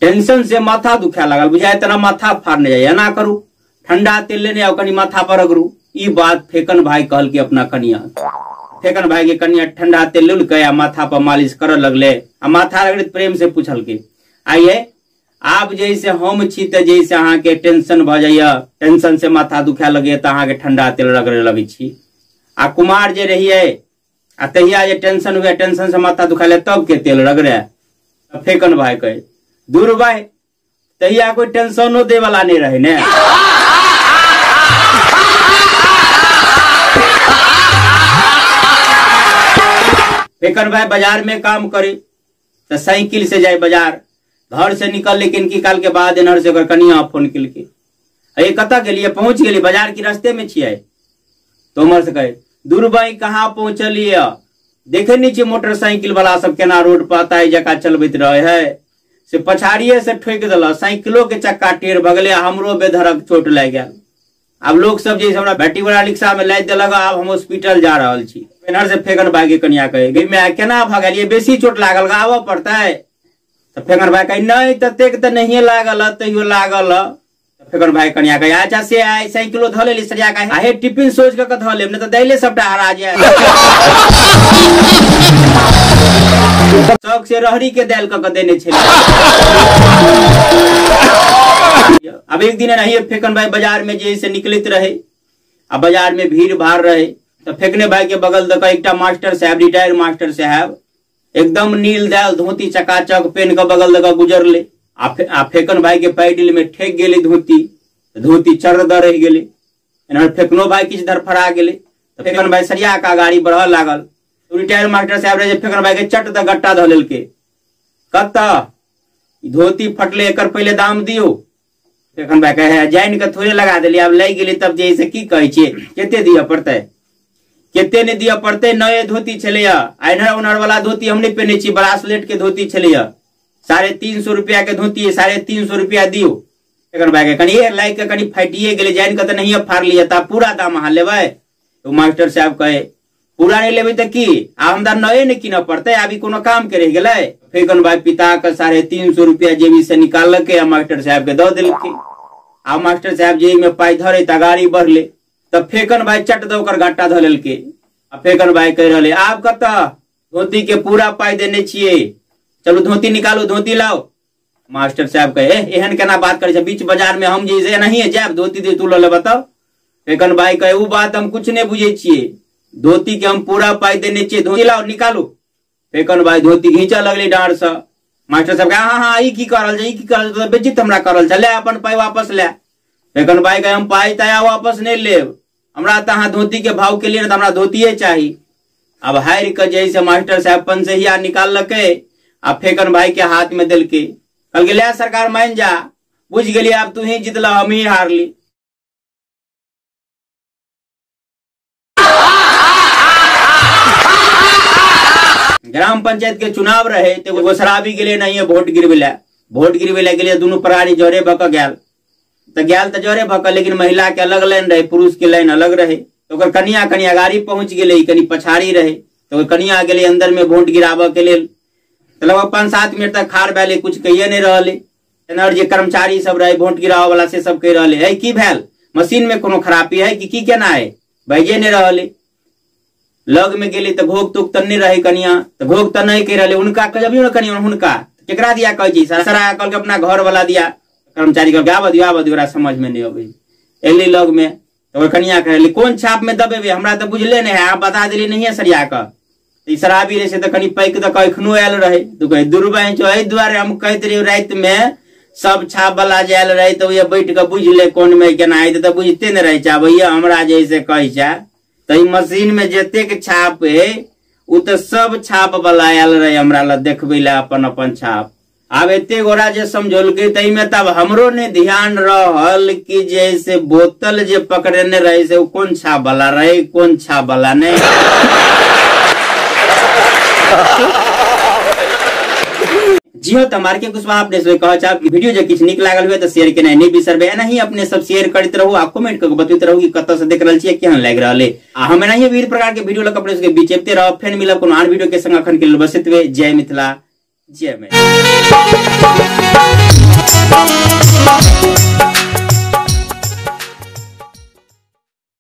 Tension से माथा दुखाए लागल, बुझाय तना माथा फाड़ने जाय, एना करू ठंडा तेल लेने आउ कनी माथा पर रगड़ू। ई बात फेकन भाई कहल के अपना कनिया। फेकन भाई के कनिया ठंडा तेल लेलकै आ माथा पर मालिश करऽ लगले आ माथा रगड़ैत प्रेम से पूछलकै, आइये आब जैसे हम छी तऽ जैसे अहाँ के टेंशन भऽ जाइया, टेंशन से माथा दुखाए लगैया तऽ अहाँ के ठंडा तेल रगड़े लगै छी, आ कुमार जे रहियै आ तहिया जे टेंशन हुए, टेंशन से माथा दुखाए तब के तेल रगड़े। फेकन भाई कहे, दूर भाई तहिया कोई टेंशनो दे वाला नहीं रहे ने। फेकन भाई बाजार में काम करे तो साइकिल से जाए बाजार, घर से निकल लेकिन की काल के बाद एनहर से कनिया फोन केलकै, अरे कतऽ गेलियै, पहुंच गेली बाजार के रास्ते में छियै। तो उमर से कहे, दूर भाई कहाँ पहुंचलियै, देखे नहीं छियै मोटरसाइकिल वाला सब केना रोड पर अताई जकाँ चलबैत रहे है, से पछाड़िए से ठोकि देलक, साइकिलो के चक्का टेढ़ भऽ गेलै, हमरो बेधरक चोट लागि गेल। आब लोक सब जे हमरा बैटरी वाला रिक्शा में लादि देलक, आब हम हॉस्पिटल जा रहल छी। एनहर से फेकन भाई के कनिया कहे, गई माय केना भऽ गेल, बेसी चोट लागल, आबऽ पड़तै। तऽ फेकन भाई कहे, नहि ततेक तऽ नहिए लागल, तैयो लागल। फेकन भाई कनिया कहे, अच्छा से आइ साइकिलो धऽ लेली सरिया के, आहे टिफिन सोचि कऽ धऽ लेब, नहि तऽ दाइले सबटा हरा जायत। शौक से रहरी के दालि कऽ देने छलै। अब एक दिन एनाहिए फेकन भाई बाजार में जे से निकलैत रहे आ बाजार में भीड़ भाड़ रहे, तऽ फेकने भाई के बगल दऽ कऽ एकटा मास्टर साहब, रिटायर मास्टर साहब, एकदम नील दालि धोती चकाचक पेन के बगल दऽ कऽ गुजरले आ फेकन भाई के पैडिल में ठेक गेलै धोती, धोती चर दऽ रहि गेलै। एनहर फेकनो भाई किछु धरफड़ा गेलै, तऽ फेकन भाई सरिया कऽ गाड़ी बढ़ऽ लागल। रिटायर मास्टर साहब रहे, फेकन भाई के चट दऽ गट्टा धऽ लेलकै, कतऽ धोती फटले, एकर पहिले दाम दियौ। फेकन भाई कहे, जानि कऽ थोड़े लगा देलियै, आब लागि गेलै तब जे से की कहै छियै, कते दिअ पड़तै, कते नहि दिअ पड़तै, नये धोती छलैया, आ एन्हर ओन्हर वाला धोती हम नहि पहिनै छी, ब्रासलेट के धोती छलैया, 350 रुपया के धोती है, 350 रुपया दियौ। फेकन भाई के कनि लागि कऽ कनि फाटिए गेलै, जानि कऽ तऽ नहिये फाड़लियै, तऽ पूरा दाम अहाँ लेबै। तो मास्टर साहब कहे, पूरा नहीं लेबै तऽ की, आब हमरा नये नहि कीनऽ पड़तै, आब ई कोनो काम के रहि गेलै। फेकन भाई पिता के 350 रुपया जेबी से निकाललकै आ मास्टर साहब के दऽ देलकै। आ मास्टर साहब जेबी में पाइ धरे तऽ गाड़ी बढ़ले, तऽ फेकन भाई चट दऽ ओकर घाटा धऽ लेलकै। आ फेकन भाई कहि रहलै, आब कतऽ धोती के पूरा पाइ देने छियै, चलू धोती निकालू, धोती लाओ। मास्टर साहब कहे, एहन केना बात करै छै, बीच बाजार में हम जे एनाहिए जायब, धोती दे तू लऽ ले बताउ। फेकन भाई कहे, उ बात हम कुछ नहीं बुझै छियै, धोती के हम पूरा पाइ देने छियै, धोती लाओ निकालू। फेकन भाई धोती घींचऽ लगलै डाँड़ से। मास्टर साहब कहे, हाँ हाँ ई की कर रहल छै, ई की कर रहल छै, बेइज्जत हमरा कर रहल छै, ले अपन पाइ वापस ले। फेकन भाई कहे, हम पाइ ताइ वापस नहि लेब, हमरा तऽ अहाँ धोती के भाव के लिए तऽ हमरा धोतिये चाही। अब हारि कऽ जे से मास्टर साहब पंसहिया निकाललकै आ फेकन भाई के हाथ में देलकै, कहलकै ले सरकार मान जा, बुझि गेलियै आब तू ही जीतल हम ही हारली। ग्राम पंचायत के चुनाव रहे तो एगो शराबी गेलै नहिये वोट गिरबै लए, वोट गिरबै लए गेलियै, दुनू प्राणी जरे भऽ कऽ गेल, तऽ गेल तऽ जरे भऽ कऽ, लेकिन महिला के अलग लाइन रहे, पुरुष के लाइन अलग रहे। तऽ ओकर कनिया कनिया गाड़ी पहुंच गेलै, कनि पछाड़ी रहे, तऽ ओकर कनिया गेलै अंदर में वोट गिराबऽ के लेल। तऽ लगभग 5-7 मिनट तक खाड़ भेलै, कुछ कहिए नहि रहलै। एनहर जे कर्मचारी सब रहे वोट गिराबऽ वाला से सब कहि रहलै, है की भेल, मशीन में कोनो खराबी है कि की केना है, बाजिए नहि रहलै। लग में गेली तऽ घोघ तोघ तऽ नहि रहे कनिया, तऽ घोघ तऽ नहि कहि रहलै, हुनका कहियौ ने कनिया, हुनका केकरा दिया कहै छी, सरा कहलकै अपना घर वाला दिया। कर्मचारी कहलकै आबऽ दियौ आबऽ दियौ, ओकरा समझ में नहि अबै। एली लग में तऽ ओकर कनिया कहली, कोन छाप में दबेबै, हमरा तऽ बुझले नहि है, अहाँ बता देली नहिये सरिया कऽ। ई शराबी रहे से तऽ कनि पैक दऽ कऽ एखनो आयल रहे, तऽ कहै दुर्बाइन छौ, एहि दुआरे हम कहैत रहियौ राति में सब छाप वाला जे आयल रहे तऽ ओहि बैठ कऽ बुझि ले कोन में केना हेतै, तऽ बुझिते नहि रहै छै। आब भैया हमरा जे से कहै छै, तऽ ई मशीन में जतेक छाप है उ तऽ सब छाप वाला आयल रहे हमरा लग देखबै लए अपन अपन छाप। आब एते गोरा जे समझौलकै ताहिमे तब हमरो नहि ध्यान रहल कि जे से बोतल जे पकड़ने रहे से कोन छाप वाला रहे कोन छाप वाला नहीं। जी हो, तो मार्के कुशवाहा अपने से कह चाहब कि वीडियो जो किछु नीक लागल हुए तो शेयर केनाइ नहि बिसरबै। एनाही अपने सब शेयर करैत रहू आ कमेंट कऽ के बतबैत रहू कि कतऽ से देख रहल छियै, केहन लागि रहल है। आ हम एनाहिए विभिन्न प्रकार के वीडियो लऽ कऽ अपने सबके बीच अबिते रहब। फेर मिलब कोनो आन वीडियो के संग, अखन के लेल बस एतबे। जय मिथिला, जय मैथिली।